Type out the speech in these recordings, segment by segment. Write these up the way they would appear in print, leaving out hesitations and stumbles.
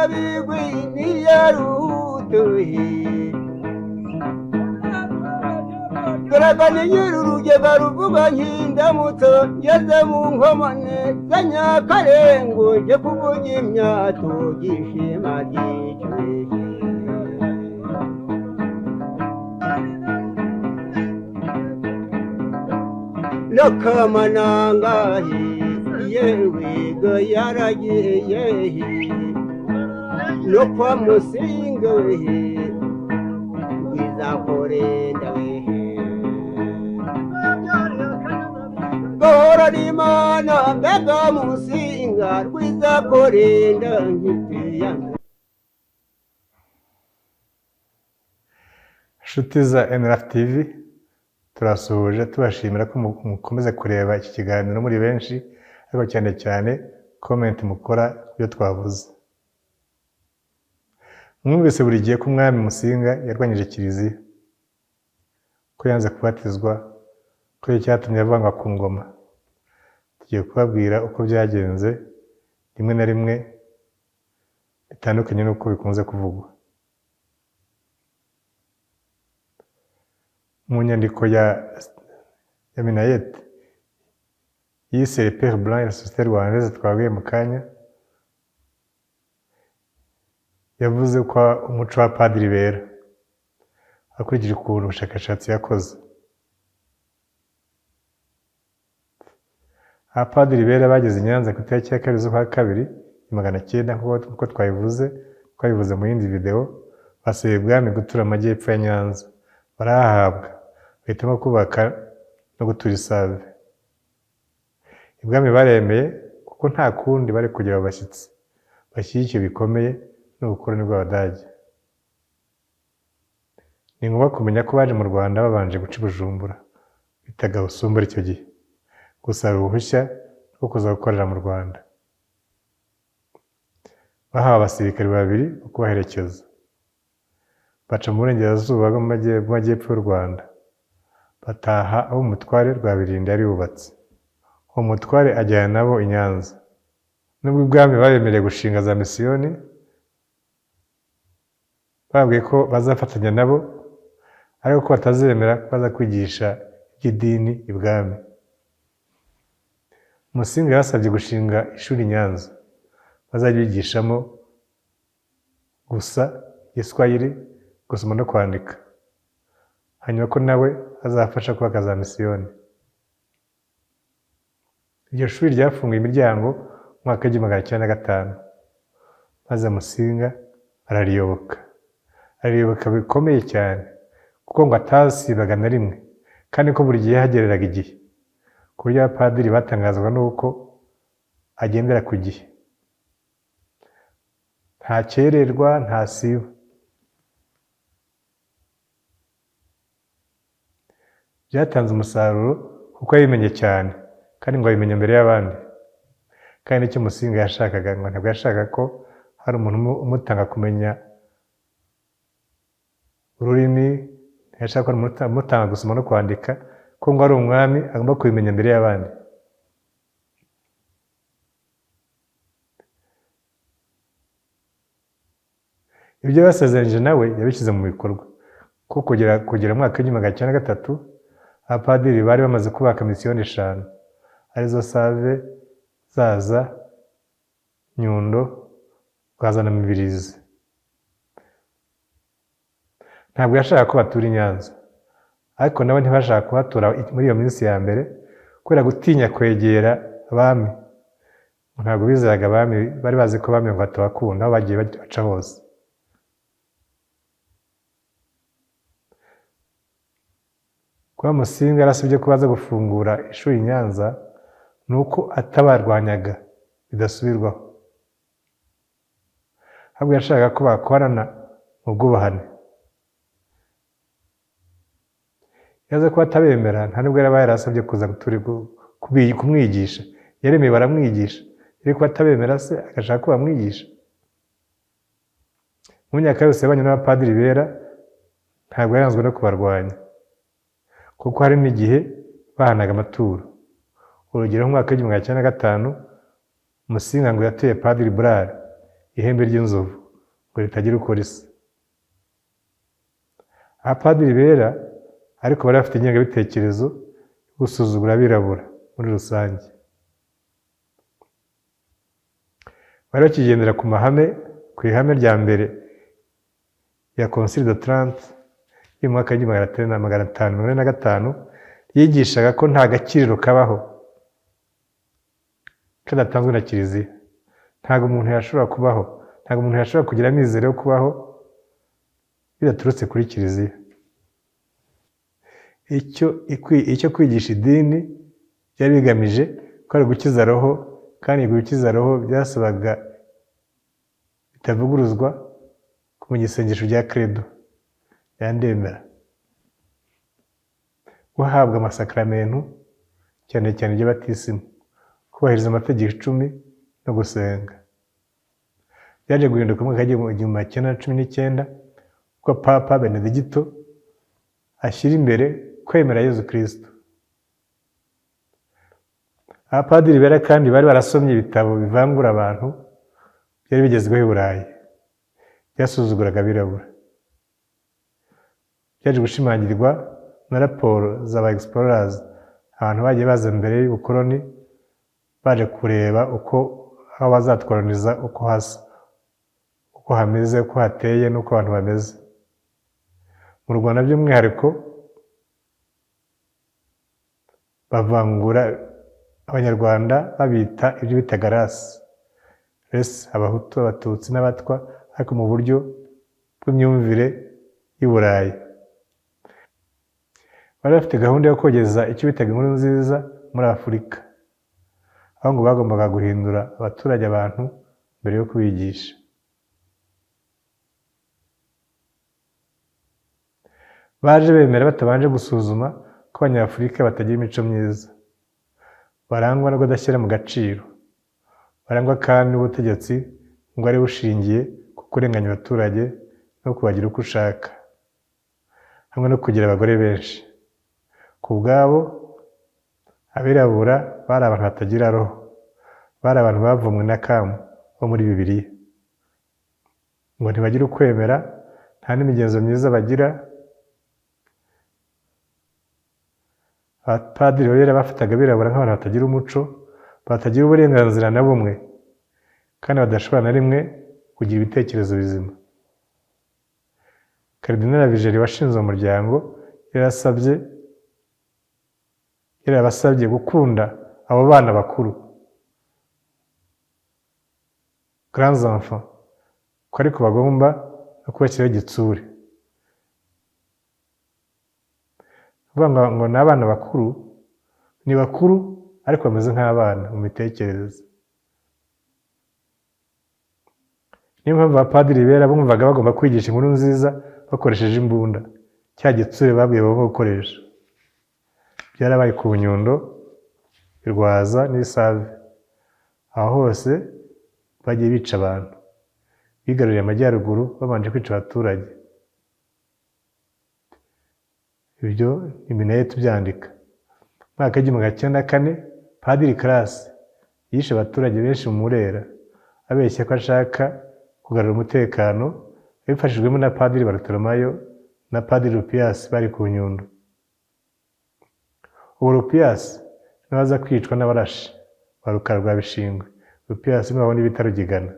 Rutegabigwi ntiyarutuye. Garagana nyir'urugega ruvuga nk'indamutso, ngeze mu nkomane za Nyakarengo, nje kuvuga imyato y'ishema ry'icyuye. N'akamanangahe yewe ga yaragiye no kwa Musinga we rwizakorenda we, gahora n'Imana mbega Musinga rwizakorenda nkitiya. Inshuti za NRF TV, turasuhuje, tubashimira ko mukomeza kureba iki kiganiro muri benshi, ariko cyane cyane comment mukora ibyo twavuze. Mwumvise buri gihe ko umwami Musinga yarwanyije kiliziya, ko yanze kubatizwa, ko icyo cyatumye avangwa ku ngoma. Tugiye kubabwira uko byagenze, rimwe na rimwe bitandukanye n'uko bikunze kuvugwa. Mu nyandiko ya Minayete yise Le Père Blanc et la Société Rwandaise twabwiye mu kanya, yavuze ko umuco wa padiri bera akurikije ukuntu ubushakashatsi yakoze. Abapadiri bera bageze i Nyanza ku itariki ya 2 z'ukwa kabiri 900, nk'uko twabivuze mu yindi video, basaba ibwami gutura amajyepfo ya Nyanza, barahahabwa, bahitamo kubaka no gutura i Save. Ibwami baremeye kuko nta kundi bari kugira abo bashyitsi bashyigikiwe bikomeye n'ubukoloni bw'Abadage. Ni ngombwa kumenya ko baje mu Rwanda babanje guca i Bujumbura, bitaga Busumbura icyo gihe, gusaba uruhushya rwo kuza gukorera mu Rwanda. Bahawe abasirikare babiri bo kubaherekeza, baca mu burengerazuba bw'amajyepfo y'u Rwanda, bataha aho umutware Rwabirindi yari yubatse. Uwo mutware ajyana nabo i Nyanza. Nubwo ibwami babemereye gushinga za misiyoni, bababwiye ko bazafatanya nabo, ariko ko batazemera ko baza kwigisha iby'idini ibwami. Musinga yabasabye gushinga ishuri i Nyanza bazajya bigishamo gusa Igiswahili, gusoma no kwandika, hanyuma ko nawe azafasha kubaka za misiyoni. Iryo shuri ryafunguye imiryango mu mwaka w'igihumbi magana cyenda na gatanu, maze Musinga arariyoboka. Arariyoboka bikomeye cyane, kuko ngo atasibaga na rimwe, kandi ko buri gihe yahagereraga igihe, ku buryo abapadiri batangazwa n'uko agendera ku gihe, ntakererwa, ntasiba. Byatanze umusaruro kuko yabimenye cyane, kandi ngo abimenya mbere y'abandi. Kandi nicyo Musinga yashakaga, ngo ntabwo yashakaga ko hari umuntu umutanga kumenya ururimi, ntiyashaka ko hari umuntu umutanga gusoma no kwandika, ko ngo ari umwami agomba kubimenya mbere y'abandi. Ibyo basezeranyije nawe yabishyize mu bikorwa, kuko kugera mu mwaka w'igihumbi magana cyenda na gatatu abapadiri bari bamaze kubaka misiyoni 5, arizo Save, Zaza, Nyundo, Rwaza na Mibirizi. Ntabwo yashakaga ko batura i Nyanza, ariko nabo ntibashaka kuhatura muri iyo minsi ya mbere kubera gutinya kwegera abami. Ntabwo bizeraga abami, bari bazi ko abami ngo batabakunda aho bagiye baca hose. Kuba Musinga yarasabye ko baza gufungura ishuri i Nyanza ni uko atabarwanyaga bidasubirwaho, ahubwo yashakaga ko bakorana mu bwubahane. Yaza kuba atabemera, nta nubwo yaba yarasabye kuza kumwigisha. Yaremeye baramwigisha, yari kuba atabemera se agashaka ko bamwigisha. Mu myaka yose yabanye n'abapadiri bera, ntabwo yaranzwe no kubarwanya, kuko hari n'igihe bahanaga amaturo. Urugero, mu mwaka w'igihumbi magana cyenda na gatanu, Musinga ngo yatuye Padiri Burari ihembe ry'inzovu ngo ritagira uko risa. Abapadiri bera ariko bari bafite ingengabitekerezo yo gusuzugura abirabura muri rusange. Bari bakigendera ku mahame, ku ihame rya mbere ya Concile de Trente y'umwaka w'1545 ryigishaga ko nta gakiriro kabaho kadatanzwe na Kiliziya. Ntabwo umuntu yashobora kubaho, ntabwo umuntu yashobora kugira amizero yo kubaho bidaturutse kuri Kiliziya. Icyo kwigisha idini byari bigamije ko ari gukiza roho, kandi gukiza roho byasabaga bitavuguruzwa kumenya isengesho rya Credo ya Ndemera, guhabwa amasakramentu cyane cyane iry'abatisimu, kubahiriza amategeko 10 no gusenga. Byaje guhinduka mu mwaka w'1919 ubwo Papa Benedicto ashyira imbere kwemera Yezu Kristo. Abapadiri bera kandi bari barasomye ibitabo bivangura abantu byari bigezweho i Burayi, byasuzuguraga abirabura. Byaje gushimangirwa na raporo za ba explorers, abantu bagiye baza mbere y'ubukoloni baje kureba uko aho bazatworoniza uko hasa, uko hameze, uko hateye n'uko abantu bameze. Mu Rwanda by'umwihariko bavangura Abanyarwanda babita ibyo bitaga rasi, resi Abahutu, Abatutsi n'Abatwa, ariko mu buryo bw'imyumvire y'i Burayi. Bari bafite gahunda yo kogeza icyo bitaga inkuru nziza muri Afurika, aho ngo bagombaga guhindura abaturage abantu mbere yo kubigisha. Baje bemera batabanje gusuzuma ko Abanyafurika batagira imico myiza, barangwa no kudashyira mu gaciro, barangwa kandi n'ubutegetsi ngo ari bushingiye ku kurenganya abaturage no kubagira uko ushaka, hamwe no kugira abagore benshi. Ku bwabo abirabura bari abantu batagira roho, bari abantu bavumwe na Kamu bo muri Bibiliya, ngo ntibagira ukwemera, nta n'imigenzo myiza bagira. Abapadiri bera bafataga abirabura nk'abantu batagira umuco, batagira uburenganzira na bumwe, kandi badashobora na rimwe kugira ibitekerezo bizima. Karidinali Vigeri washinze umuryango yarabasabye gukunda abo bana bakuru, grands enfants, ko ariko bagomba no kubashyiraho igitsure. Kuvuga ngo ni abana bakuru, ni bakuru ariko bameze nk'abana mu mitekerereze. Niyo mpamvu abapadiri bera bumvaga bagomba kwigisha inkuru nziza bakoresheje imbunda, cya gitsure babwiye bagomba gukoresha. Byarabaye ku Nyundo, i Rwaza n'Isave, aho hose bagiye bica abantu, bigaruriye amajyaruguru babanje kwica abaturage. Ibyo ni minaye tubyandika. Mu mwaka w'1904 Padiri Classe yishe abaturage benshi mu Murera, abeshya ko ashaka kugarura umutekano, abifashijwemo na Padiri Barutolomayo na Padiri Rupias bari ku Nyundo. Ubu Rupias niwe aza kwicwa n'abarashi ba Rukara rwa Bishingwe. Rupias niwe wabona bita Rugigana.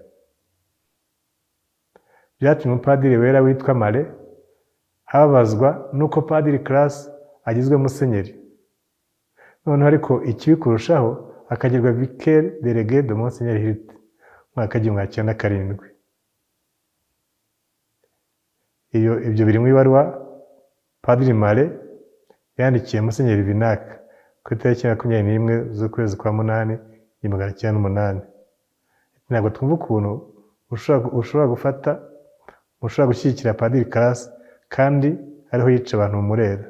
Byatumye umupadiri wera witwa Mare ababazwa nuko Padiri Classe agizwe musenyeri, noneho ariko ikibi kurushaho akagirwa vicaire délégué de Monseigneur Hirt mu mwaka w'1907. Ibyo biri mu ibaruwa Padiri Mare yandikiye Musenyeri Vinac ku itariki 21 z'ukwezi kwa 8 1908. Ntabwo twumva ukuntu ushobora gufata, ushobora gushyigikira Padiri Classe kandi ariho yica abantu mu Murera.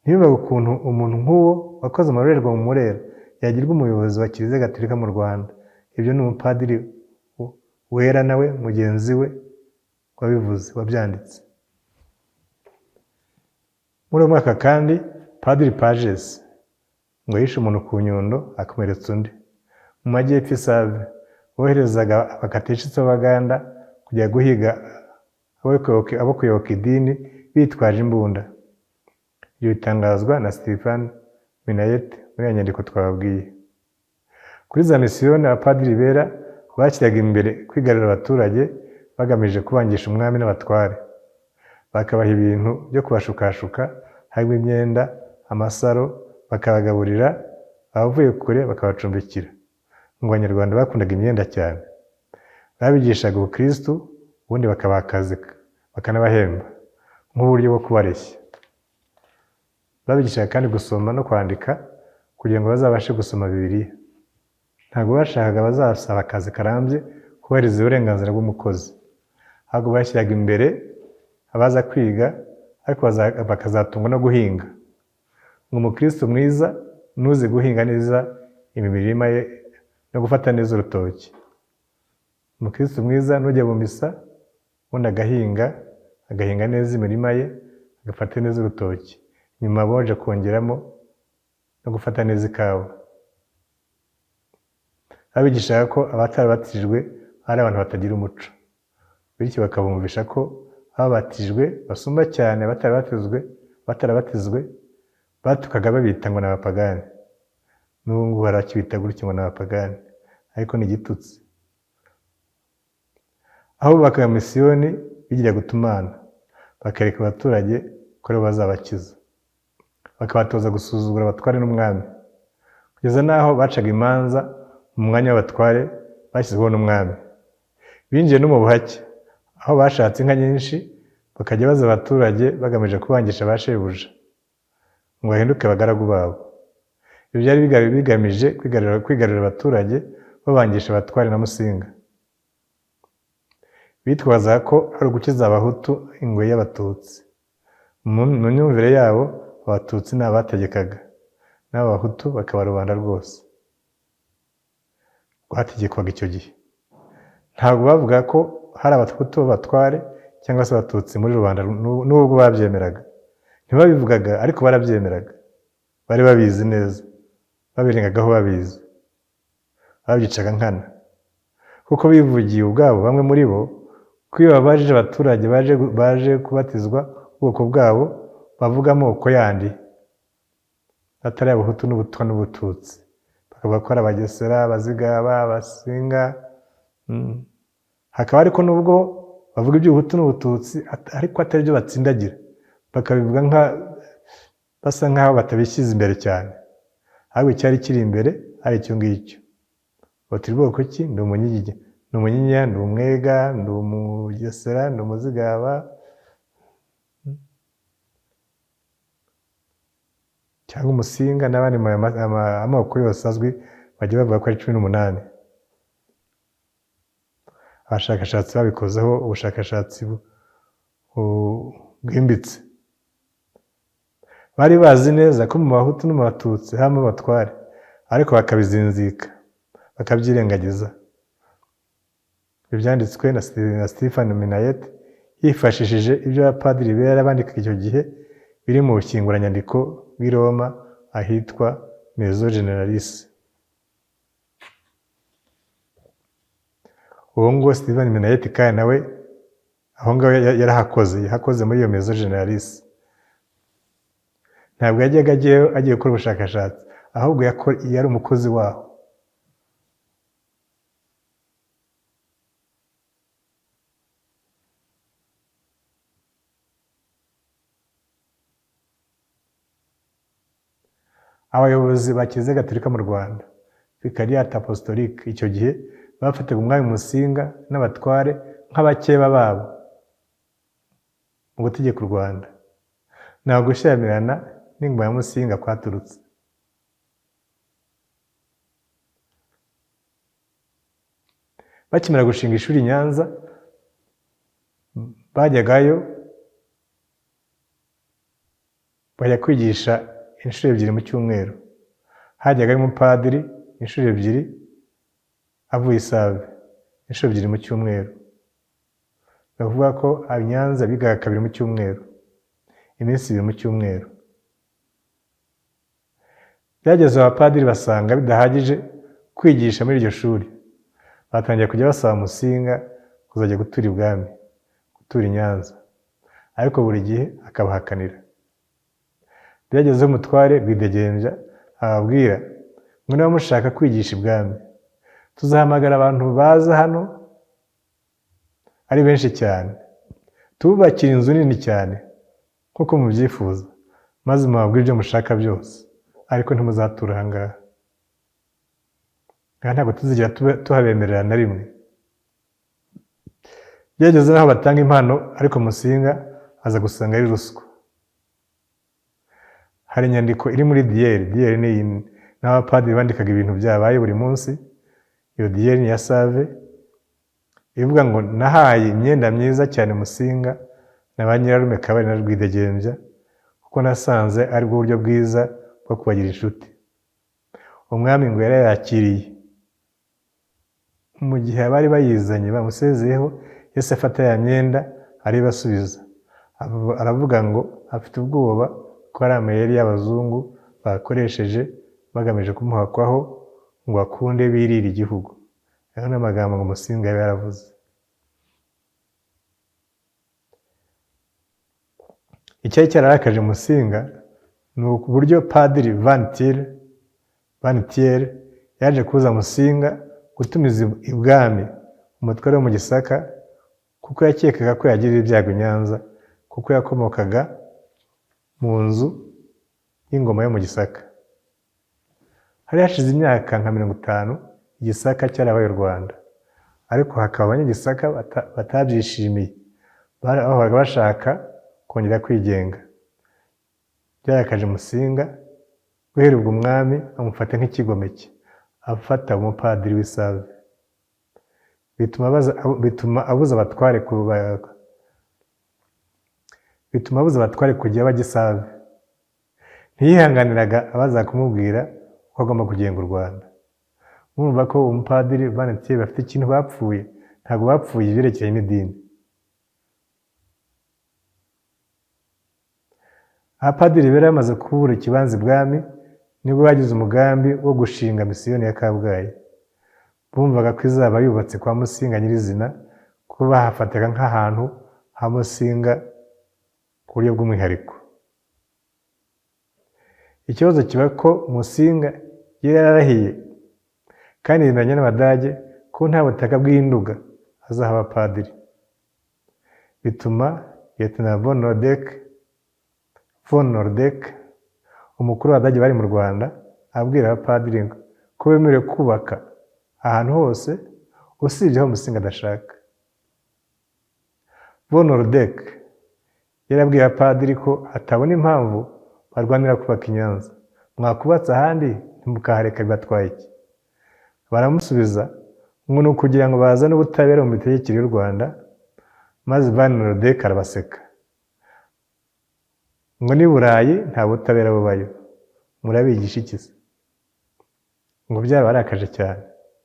Ntiyumvaga ukuntu umuntu nk'uwo wakoze amarorerwa mu Murera yagirwa umuyobozi wa Kiliziya Gatolika mu Rwanda. Ibyo ni umupadiri wera nawe mugenzi we wabivuze, wabyanditse. Muri uwo mwaka kandi Padiri Pages Ngo yishe umuntu ku Nyundo akomeretsa undi. Mu majyepfo i Save boherezaga abakatishitsi b'Abaganda kujya guhiga abo kuyoboka idini bitwaje imbunda. Ibyo bitangazwa na Stephen Minayet muri ya nyandiko twababwiye. Kuri za misiyoni, abapadiri bera bashyiraga imbere kwigarurira abaturage bagamije kubangisha umwami n'abatware, bakabaha ibintu byo kubashukashuka harimo imyenda, amasaro, bakabagaburira, abavuye kure bakabacumbikira. Ngo Abanyarwanda bakundaga imyenda cyane. Babigishaga ubukristu, ubundi bakabaha akazi bakanabahemba nk'uburyo bwo kubareshya. Babigishaga kandi gusoma no kwandika kugira ngo bazabashe gusoma Bibiliya. Ntabwo bashakaga abazasaba akazi karambye kubahiriza uburenganzira bw'umukozi, ahubwo bashyiraga imbere abaza kwiga ariko bakazatungwa no guhinga. Ngo umukristo mwiza nuzi guhinga neza imirima ye no gufata neza urutoki. Umukristo mwiza nujya mu misa ubundi agahinga, agahinga neza imirima ye, agafata neza urutoki. Nyuma boje kongeramo no gufata neza ikawa. Babigishaga ko abatarabatijwe ari abantu batagira umuco, bityo bakabumvisha ko ababatijwe basumba cyane abatarabatizwe. Batukaga babita ngo ni abapagani. N'ubu ngubu hari abakibita gutyo ngo ni abapagani, ariko ni igitutsi. Aho bubakaga misiyoni bigira gutumana, bakereka abaturage ko aribo bazabakiza, bakabatoza gusuzugura abatware n'umwami, kugeza n'aho bacaga imanza mu mwanya w'abatware bashyizweho n'umwami. Binjiye no mu buhake, aho bashatse inka nyinshi bakajya baza abaturage bagamije kubangisha ba shebuja ngo bahinduke abagaragu babo. Ibyo byari bigamije kwigarurira abaturage babangisha abatware na Musinga. Bitwazaga ko ari ugukiza Abahutu ingoyi y'Abatutsi. Mu myumvire yabo, Abatutsi ni abategekaga, naho Abahutu bakaba rubanda rwose rwategekwaga icyo gihe. Ntabwo bavuga ko hari Abahutu b'abatware cyangwa se Abatutsi muri rubanda, n'ubwo babyemeraga. Ntibabivugaga ariko barabyemeraga, bari babizi neza, babirengagaho babizi, babyicaga nkana. Kuko bivugiye ubwabo bamwe muri bo ko iyo babajije abaturage baje kubatizwa ubwoko bwabo, bavuga amoko yandi atari Abahutu n'Ubutwa n'Ubututsi, bakavuga ko ari Abagesera, Abazigaba, Abasinga. Hakaba ariko nubwo bavuga iby'Ubuhutu n'Ubututsi ariko atari byo batsindagira, bakabivuga nka basa nkaho batabishyize imbere cyane, ahubwo icyari kiri imbere ari icyo ngicyo. Bati ubwoko ki? Ndi Umunyiginya, ndi Umunyinya, ndi Umwega, ndi Umugesera, ndi Umuzigaba cyangwa Umusinga n'abandi amoko yose azwi bajya bavuga ko ari 18. Abashakashatsi babikozeho ubushakashatsi bwimbitse. Bari bazi neza ko mu Bahutu no mu Batutsi habamo abatware, ariko bakabizinzika, bakabyirengagiza. Ibyo byanditswe na Stephen Minayet yifashishije ibyo abapadiri bera bandikaga icyo gihe biri mu bushyinguranyandiko bw'i Roma ahitwa Maison Generalice. Uwo nguwo Stephen Minayet kandi nawe aho ngaho yarahakoze, yahakoze muri iyo Maison Generalice. Ntabwo yajyaga agiye gukora ubushakashatsi, ahubwo yari umukozi waho. Abayobozi ba Kiliziya Gatolika mu Rwanda, Vicariat Apostolique, icyo gihe bafataga umwami Musinga n'abatware nk'abakeba babo mu gutegeka u Rwanda. Ntabwo gushyamirana n'ingoma ya Musinga kwaturutse. Bakimara gushinga ishuri i Nyanza, bajyagayo bajya kwigisha inshuro 2 mu cyumweru. Hajyagayo umupadiri inshuro 2 avuye i Save, inshuro 2 mu cyumweru. Bavuga ko i Nyanza bigaga 2 mu cyumweru, iminsi 2 mu cyumweru. Byageze abapadiri basanga bidahagije kwigisha muri iryo shuri, batangiye kujya basaba Musinga kuzajya gutura ibwami, gutura i Nyanza, ariko buri gihe akabahakanira. Byagezeho umutware Rwidegembya ababwira ngo niba mushaka kwigisha ibwami, tuzahamagara abantu baza hano ari benshi cyane, tububakire inzu nini cyane nk'uko mubyifuza, maze mubabwire ibyo mushaka byose, ariko ntimuzatura aha ngaha. Aha ntabwo tuzigera tuhabemerera na rimwe. Byageze n'aho batanga impano, ariko Musinga aza gusanga ari ruswa. Hari inyandiko iri muri diary. Diary ni n'abapadiri bandikaga ibintu byabaye buri munsi. Iyo diary ni iya Save, ivuga ngo nahaye imyenda myiza cyane Musinga na ba nyirarume Kabari na Rwidegembya, kuko nasanze aribwo buryo bwiza bwo kubagira inshuti. Umwami ngo yarayakiriye. Mu gihe abari bayizanye bamusezeyeho, yahise afata ya myenda aribasubiza, aravuga ngo afite ubwoba ko ari amayeri y'abazungu bakoresheje bagamije kumuhakwaho ngo akunde birire igihugu. Ayo ni amagambo ngo Musinga yaba yaravuze. Icyari cyararakaje Musinga ni uburyo Padiri Van Tier yaje kuza Musinga gutumiza ibwami umutware wo mu Gisaka, kuko yakekaga ko yagirira ibyago i Nyanza, kuko yakomokaga mu nzu y'ingoma yo mu Gisaka. Hari hashize imyaka nka 50 Igisaka cyarabaye u Rwanda, ariko hakaba abanyagisaka batabyishimiye, bahoraga bashaka kongera kwigenga. Byarakaje Musinga, guhera ubwo umwami amufata nk'ikigomeke, afata umupadiri w'i Save, bituma abuza abatware bituma abuza abatware kujya bajya i Save. Ntiyihanganiraga abaza kumubwira ko agomba kugenga u Rwanda. Murumva ko umupadiri Van Tier bafite ikintu bapfuye, ntabwo bapfuye ibyerekeranye n'idini. Abapadiri bari bamaze kubura ikibanza ibwami, nibwo bagize umugambi wo gushinga misiyoni ya Kabgayi. Bumvaga ko izaba yubatse kwa Musinga nyirizina, kuko bahafataga nk'ahantu ha Musinga ku buryo bw'umwihariko. Ikibazo kiba ko Musinga yari yararahiye kandi yemeranya n'Abadage ko nta butaka bw'Induga azaha abapadiri. Bituma Lieutenant von Nordeck, umukuru w'Abadage bari mu Rwanda, abwira abapadiri ko bemerewe kubaka ahantu hose usibye aho Musinga adashaka. Von Nordeck yarabwiye abapadiri ko atabona impamvu barwanira kubaka i Nyanza, mwakubatse ahandi ntimukahareka bibatwaye iki? Baramusubiza ngo ni ukugira ngo bazane ubutabera mu mitegekere y'u Rwanda, maze Van Nordeck arabaseka ngo n'i Burayi nta butabera bubayo, murabigisha iki se? Ngo byarabarakaje cyane,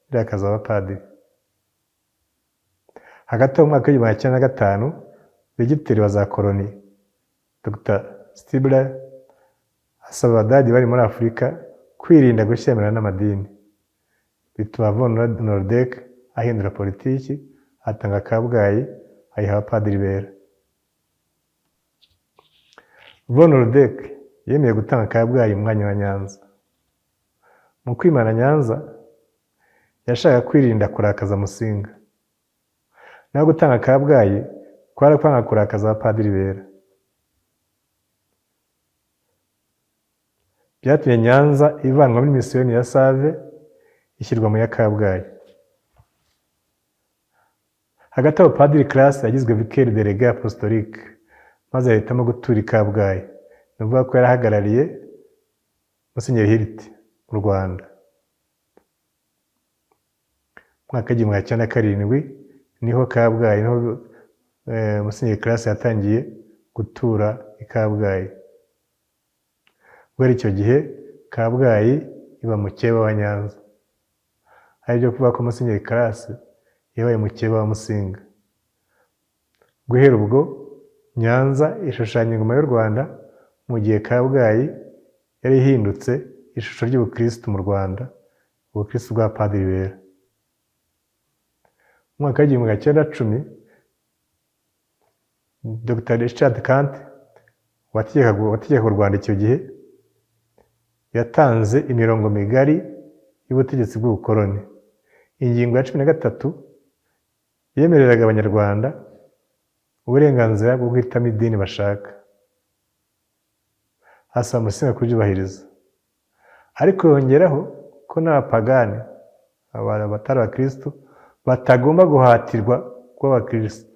birakaza abapadiri. Hagati mu mwaka w'1905, Regiteri wa za koloni Dr Stibler asaba Abadage bari muri Afurika kwirinda gushyamirana n'amadini, bituma von Nordeck ahindura politiki, atanga Kabgayi ayiha abapadiri bera. Von Nordeck yemeye gutanga Kabgayi mu mwanya wa Nyanza. Mu kwimana Nyanza, yashakaga kwirinda kurakaza Musinga, naho gutanga Kabgayi kwari kwanga kurakaza abapadiri bera. Byatumye Nyanza ivanwa muri misiyoni ya Save ishyirwa mu ya Kabgayi. Hagati aho Padiri Classe yagizwe vicaire délégué apostolique, maze ahitamo gutura i Kabgayi. Ni ukuvuga ko yarahagarariye Musenyeri Hirt mu Rwanda. Mu mwaka w'1907 niho Kabgayi, niho Musenyeri Classe yatangiye gutura i Kabgayi. Guhera icyo gihe Kabgayi iba mukeba wa Nyanza, ari byo kuvuga ko Musenyeri Classe yabaye mukeba wa Musinga. Guhera ubwo Nyanza ishushanya ingoma y'u Rwanda, mu gihe Kabgayi yari ihindutse ishusho ry'ubukristu mu Rwanda, ubukristu bwa Padiri Bera. Mu mwaka w'1910, Dr Richard Kandt wategekaga u Rwanda icyo gihe, yatanze imirongo migari y'ubutegetsi bw'ubukoloni. Ingingo ya 13 yemereraga Abanyarwanda uburenganzira bwo guhitamo idini bashaka, asaba Musinga kuryubahiriza, ariko yongeraho ko n'abapagani, abantu batari abakristo, batagomba guhatirwa kuba abakristo.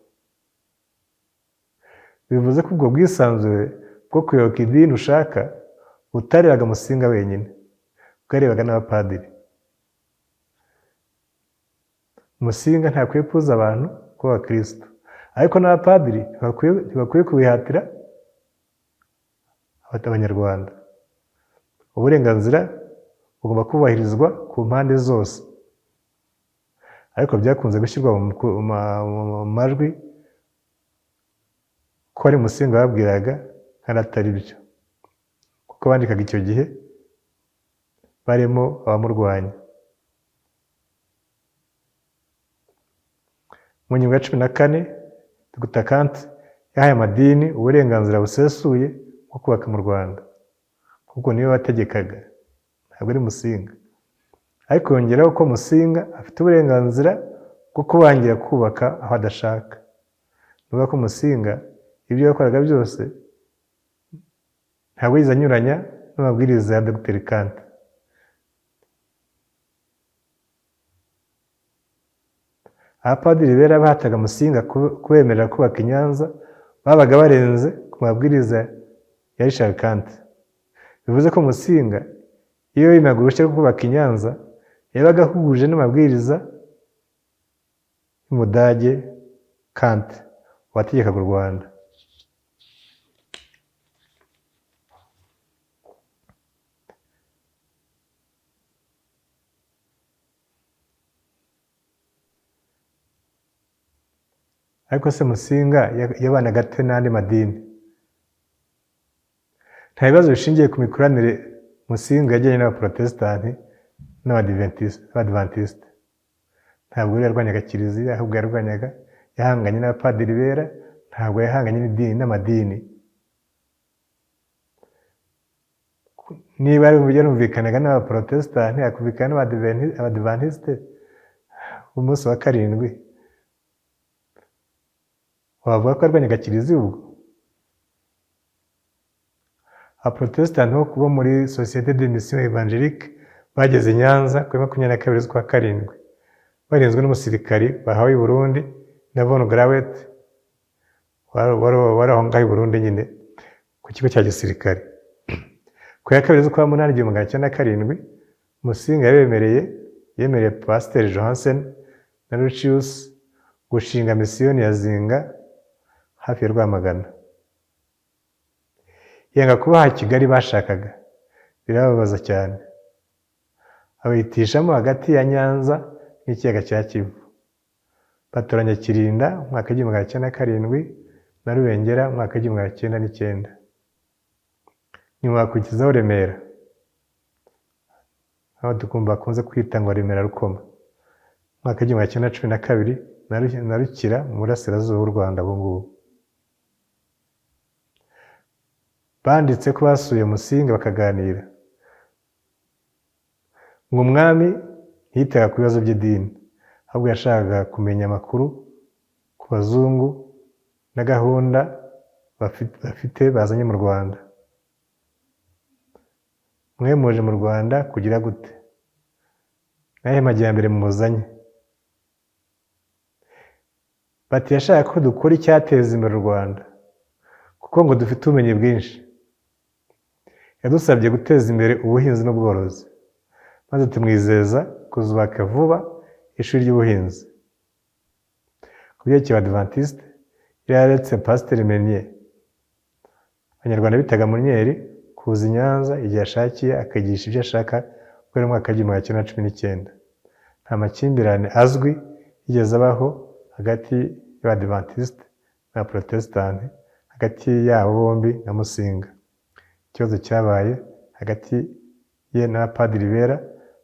Bivuze ko ubwo bwisanzure bwo kuyoboka idini ushaka butarebaga Musinga wenyine, bwarebaga n'abapadiri. Musinga ntakwiye kubuza abantu kuba abakristo, ariko n'abapadiri ntibakwiye kubihatira Abanyarwanda. Uburenganzira bugomba kubahirizwa ku mpande zose, ariko byakunze gushyirwa mu majwi ko ari Musinga babwiraga, kandi atari byo, kuko bandikaga icyo gihe barimo abamurwanya. Mu ngingo ya 14, Dr Kandt yahaye amadini uburenganzira busesuye bwo kubaka mu Rwanda, kuko niwe wategekaga, ntabwo ari Musinga. Ariko yongeraho ko Musinga afite uburenganzira bwo kubangira kubaka aho adashaka. Ni ukuvuga ko Musinga ibyo yakoraga byose ntabwo yigeze anyuranya n'amabwiriza ya Dr Kandt. Abapadiri bera bahataga Musinga kubemerera kubaka i Nyanza babaga barenze ku mabwiriza ya Richard Kandt. Bivuze ko Musinga iyo yimaga uruhushya rwo kubaka i Nyanza yabaga ahuje n'amabwiriza y'Umudage Kandt wategekaga u Rwanda. Ariko se Musinga yabanaga ate n'andi madini? Nta bibazo bishingiye ku mikoranire Musinga yagiranye n'abaporotesitanti n'abadiventisite. Ntabwo yari yarwanyaga kiliziya, ahubwo yahanganye n'abapadiri bera, ntabwo yahanganye n'idini n'amadini. Niba yarumvikanaga n'abaporotesitanti, akumvikana n'abadiventisite umunsi wa karindwi, wavuga ko yarwanyaga kiliziya ubwo? Abaporotesitanti bo muri Société de Mission Évangélique bageze i Nyanza kuri 22 z'ukwa karindwi, barinzwe n'umusirikari bahawe i Burundi na von Grawet wari aho ngaho i Burundi nyine ku kigo cya gisirikare. Ku ya 2 z'ukwa munani 1907, Musinga yemereye Pasiteri Johansen na Lucius gushinga misiyoni ya Zinga hafi ya Rwamagana. Yanga kubaha Kigali bashakaga, birababaza cyane, abahitishamo hagati ya Nyanza n'ikiyaga cya Kivu. Batoranya Kirinda umwaka 1907 na Rubengera umwaka 1909. Nyuma bakurikizaho Remera, aho bakunze kwita ngo Remera Rukoma, umwaka 1912 na Rukira mu burasirazuba bw'u Rwanda ubu ngubu. Banditse ko basuye Musinga bakaganira, ngo umwami ntiyitaga ku bibazo by'idini, ahubwo yashakaga kumenya amakuru ku bazungu na gahunda bafite bazanye mu Rwanda. Mwe muje mu Rwanda kugira gute? Nahe majyambere muzanye? Bati yashaka ko dukora icyateza imbere u Rwanda, kuko ngo dufite ubumenyi bwinshi. Yadusabye guteza imbere ubuhinzi n'ubworozi, maze tumwizeza kuzubaka vuba ishuri ry'ubuhinzi. Ku byerekeye Abadiventisite, yari yaretse Pasiteri Menier, Abanyarwanda bitaga Munyeri, kuza i Nyanza igihe ashakiye akigisha ibyo ashaka guhera mu mwaka 1919. Nta makimbirane azwi yigeze abaho hagati y'Abadiventisite n'Abaporotesitanti, hagati yabo bombi na Musinga. Ikibazo cyabaye hagati ye n'abapadiri bera,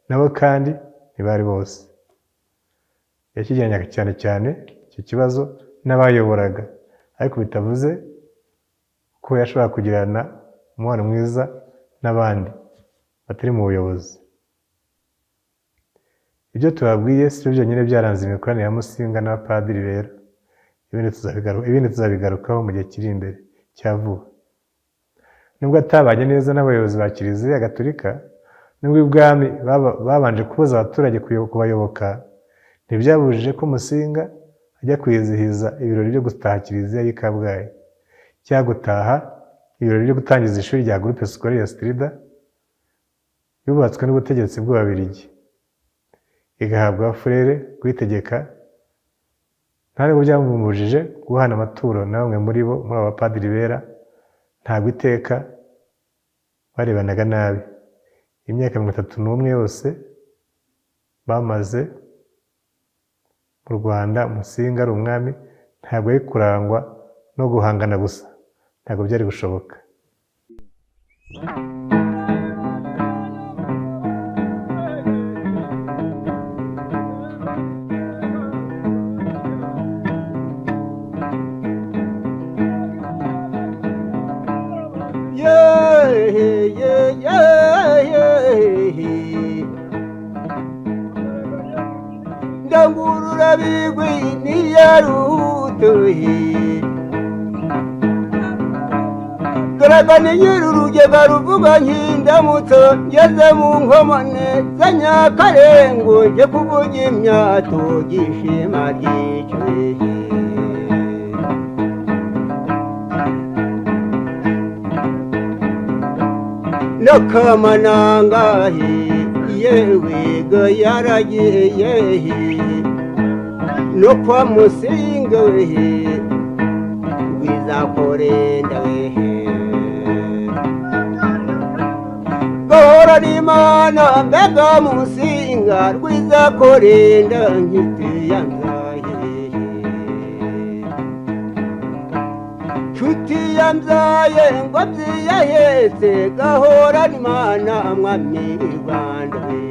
nabo kandi ntibari bose. Yakijyanyaga cyane cyane icyo kibazo n'abayoboraga, ariko bitavuze ko yashobora kugirana umubano mwiza n'abandi batari mu buyobozi. Ibyo tubabwiye si byo byonyine byaranze imikoranire ya Musinga n'abapadiri bera, ibindi tuzabigarukaho mu gihe kiri imbere cya vuba. Nubwo atabanye neza n'abayobozi ba Kiliziya Gatolika, nubwo ibwami babanje kubuza abaturage kubayoboka, ntibyabujije ko Musinga ajya kwizihiza ibirori byo gutaha Kiliziya y'i Kabgayi, cyangwa gutaha ibirori byo gutangiza ishuri rya Groupe Scolaire Astrida yubatswe n'ubutegetsi bw'Ababiligi, igahabwa Furere kuyitegeka. Nta nubwo byamubujije guhana amaturo na bamwe muri bo, muri abo bapadiri bera. Ntabwo iteka barebanaga nabi. Imyaka 31 yose bamaze mu Rwanda Musinga ari umwami, ntabwo ari kurangwa no guhangana gusa, ntabwo byari gushoboka. Ndangurura bigwi niyarutuye Doragane nyir'urugega ruvuga nk'indamutso, ngeze mu nkomane za Nyakarengo, nje kuvuga imyato y'ishema ry'icyuye. N'akamanangahe yewe go yaragiye, no kwa Musinga wehe rwizakorenda wehe. Gahora n'Imana mbega Musinga rwizakorenda nkiti yambyaye, nshuti yambyaye ngo byiyahetse, gahora n'Imana mwami w'i Rwanda we.